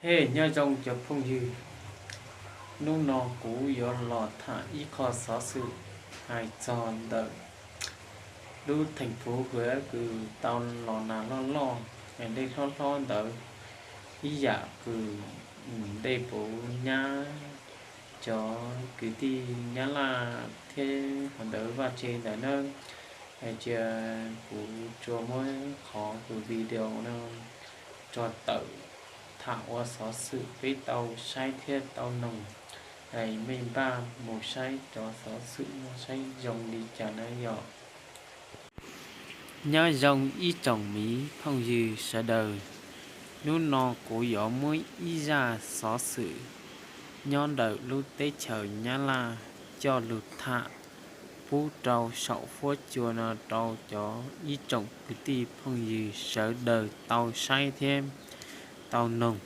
Hej, nyob zoo cov phooj ywg, hnub no kuv yuav los tham ib qho xov xwm hais txog ntawm lub theej phuv Huav kws tau los nag loj loj, dej hlob hlob ntawd, ib yam kws dej puv nyab cov kwv tij Nyab Laj thiab hov ntawd vaj tse ntawd nawb. Hais tias kuv tsuas muab qhov tus video no tso tawm tham ua xov xwm peb tau saib thiab tau noog. Mej npaj mus saib cov xov xwm no saib zoo li cas na yom. Nyob zoo ib tsoom miv phooj ywg sawv daws, hnub no kuv yuav muab ib zaj xov xwm nyob ntawm lub teb chaws Nyab Laj coj lug tham pub rau saum fuab cua no rau cov ib tsoom kwv tij phooj ywg sawv daws tau saib thiab tau noog.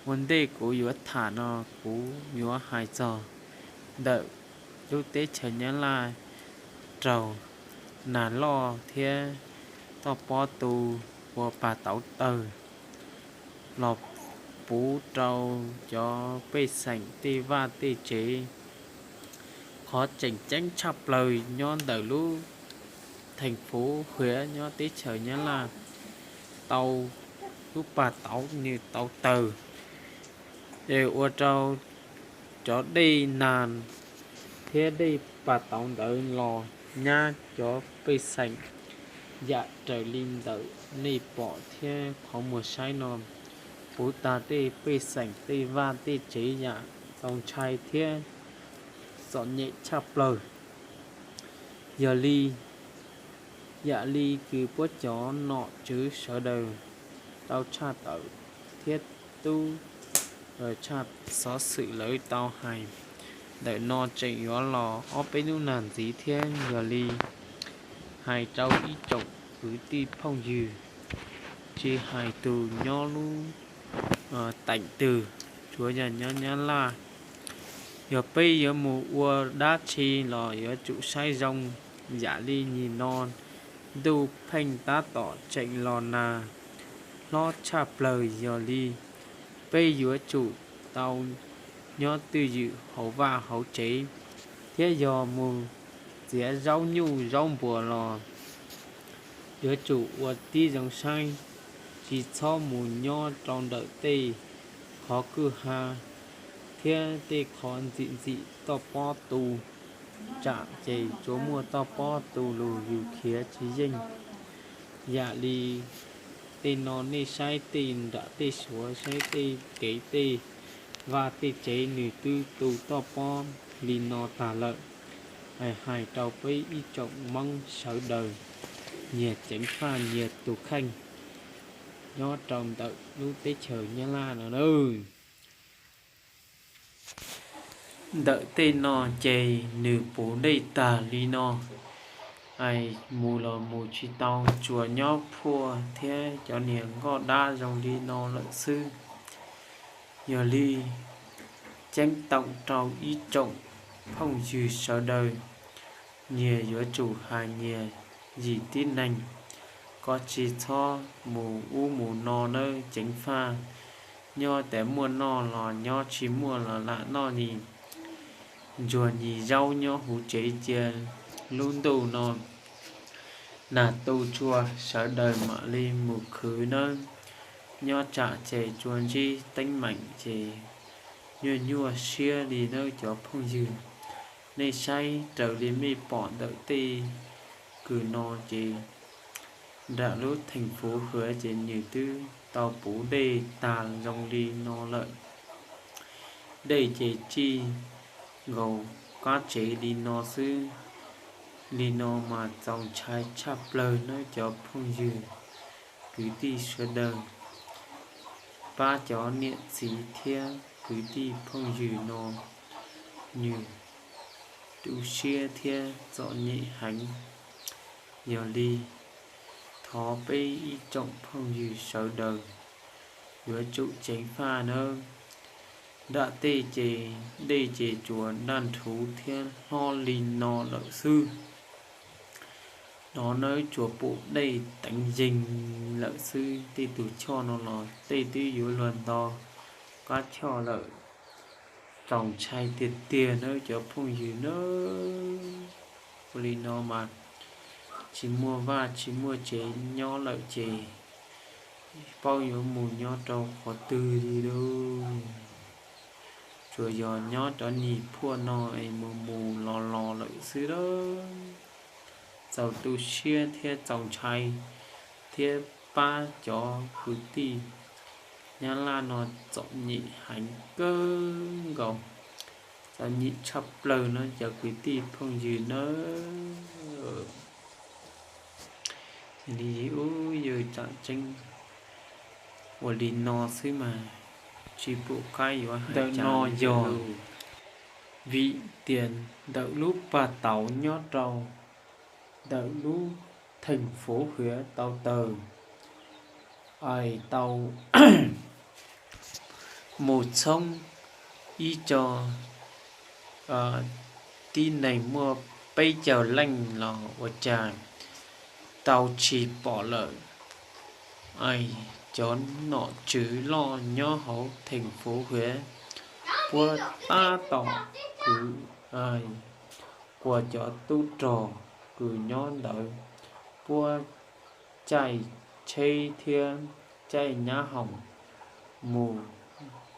Ua ntej kuv yuav tham no kuv yuav hais txog ntawm lub teb chaws Nyab Laj raug nag loj thiab toj pob tu ua pag tauv tawg los puv rau cov pej xeem tej vaj tej tsev. Qhov tseem ceeb tshaj plaws nyob ntawm lub theej phuv Huav nyob teb chaws Nyab Laj tau lub pag tauv nws tau tawg, es ua rau cov dej nag thiab dej pag tauv ntawd los nyab cov pej xeem yam raws li ntawm nej pom thiab qhov muag saib no, puv tag tej pej xeem tej vaj tej tsev yam txaus ntshai thiab txom nyem tshaj plaws. Yog li, yam li kws puab cov nom tswv sawv daws tau tshaj tawm thiab tub tshaj xov xwm lawv tau hais, ntawm no tseem yuav los ob peb hnub nag ntxiv thiab. Yog li hais rau ib tsoom kwv tij phooj ywg, tsis hais tus nyob lub teem twg, tsuav yog nyob Nyab Laj, yog peb yuav mus ua dab tsi los yuav tsum saib zoo. Yam li nim no ntuj pheej tab tom tseem los nag hlob tshaj plaws, yog li peb yuav tsum tau nyob twj ywm hauv vaj hauv tsev, thiab yog mus txiav zaub nyuj zaub npuas los yuav tsum ua tib zoo saib, tsis txhob mus nyob rau ntawm tej qhov kwj ha thiab tej qhov ntxim ntxim toj pob tu, tsam ces tsuas muaj toj pob tu lug yus khiav tsis yeej. Yam li tej no nej saib tej nram tej suav, saib tej kev tej vaj tej tsev nws twb tu toj pob li no tag lawm. Hais rau peb ib tsoom Hmoob sawv daws nyias ceev faj nyias tus kheej nyob rau ntawm lub teb chaws Nyab Laj no na. Ntawm tej no ces nws puv dej tag li no, es mus los mus tsis tau, tsuas nyob phuaj thiab cov niag nkoj dab zoo li no lawm xwb. Yog li ceeb toom rau ib tsoom phooj ywg sawv daws, nyias yuav tsum hais nyias yim tib neeg, koj tsis txhob mus ub mus no nawb, ceev faj. Nyob tes muaj noj los nyob, tsis muaj los lam noj nis. Ntsuag nis zaub nyob huv tsev cia lub ntuj no nag tu tsuag, sawv daws mam li mus khwv nawb. Nyob tsam ces tsuas ntsib teeb meem ces nyuaj nyuaj siab li nawb cov phooj ywg. Nej saib raws li mej pom ntawm tej kws no ces nram lub theem phuv Huav ces nws twb tau puv dej tag zoo li no lawm. Dej ces txij nkaus qab tsev li no xwb. Li no mas txaus ntshai tshaj plawg nawb cov phooj ywg kwv tij sawv daws. Pab cov niam txiv thiab kwv tij phooj ywg no nws tu siab thiab txom nyem heev. Yog li thov peb ib tsoom phooj ywg sawv daws yuav tsum ceev faj nawb. Nram tej ces dej ces tsuas daj nrhuv thiab hlob li no lawm xwb. No nawb tsuas pum dej teev yeeg lawm xwb, tej tus choj no los tej twb yuav luag nto qab choj lawm. Txaus ntshai tiag tiag nawb cov phooj ywg nawb. Ua li no mas tsis muaj vaj tsis muaj tsev nyob lawm ces paub yuav mus nyob rau qhov twg li lauj. Tsuas yog nyob cov nyuag phuaj no es mus mus los los lawm xwb lauj. Txaus tu siab thiab txaus ntshai thiab pab cov kwv tij Nyab Laj no txom nyem heev kawg nkaus. Txom nyem tshaj plaws no cov kwv tij phooj ywg nawb. Li ub yawg tseem tseeb ua li no xwb mas tsis pom qab yuav hais. Ntawm no yog vim tias ntawm lub pas tauv nyob rau ntawm lub theem fuv hiav tau taws, es tau mus txhoob ib co tib neeg muaj peb caug leej los ua cas tau tsis pom lawm. Es cov nom tswv loj nyob hauv theem fuv hiav puab tab tom kwv kuas cov tub rog kws nyob ntawd puab caij tsheb thiab caij nyab hoom mus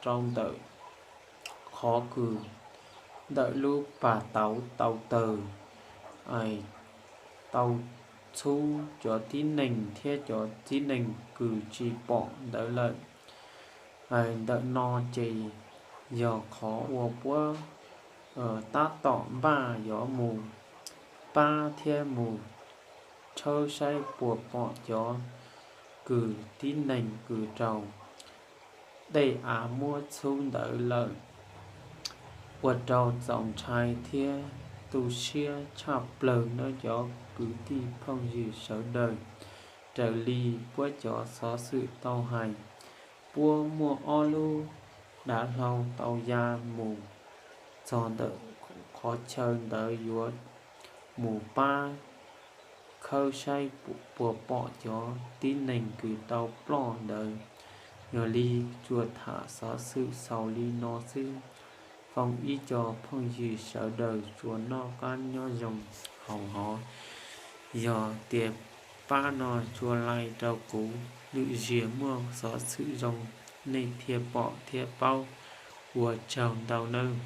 rau ntawm qhov kws ntawm lub pas tauv tau taws, es tau txhub cov tib neeg thiab cov tib neeg kws tsis pom ntawd lawm. Ntawm no ces yog qhov uas puab tab tom npaj yuav mus pab thiab mus tshawb saib puas pom cov kws tib neeg kws raug dej av muab txhub ntawd lawm. Ua rau txaus ntshai thiab tu siab tshaj plawg nawb cov kwv tij phooj ywg sawv daws. Raws li puab cov xov xwm tau hais, puab muaj ob lub dav hlau tau ya mus txog ntawm qhov chaw ntawd yuav mus pab khawb saib puas pom cov tib neeg kws tau ploj ntawd. Yog li tsuas tham xov xwm xaus li no xwb. Foom ib co phooj ywg sawv daws tsuas noj qab nyob zoo hauv hov. Yog tias pab no tsuas like rau kuv, lwm zaus muaj xov xwm zoo nej thiaj pom thiab paub. Ua tsaug ntau nawb.